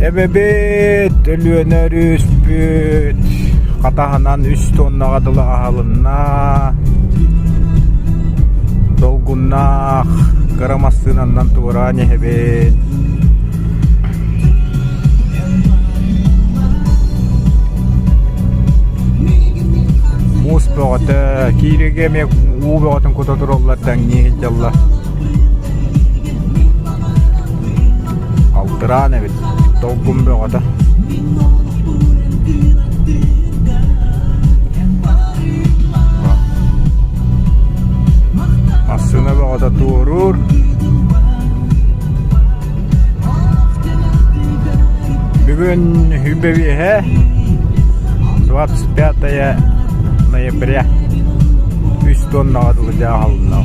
Эбэбит Өлүөнэ өрүспүт хатаһынан үс тоннаҕа дылы аһылынна. Долгуннаах кыра массыынаннан туораан иһэбин. Муус бөҕөтө, кииригэ эмиэ уу бөҕөтүн кута тураллар тэҥнии сылдьаллар. Алтыраан эбит, долгун бөҕөтө. Массыына бөҕөтө туоруур. Бүгүн үбэбиэһэ 25 ноября үс тоннаҕа дылы дьааһалынна.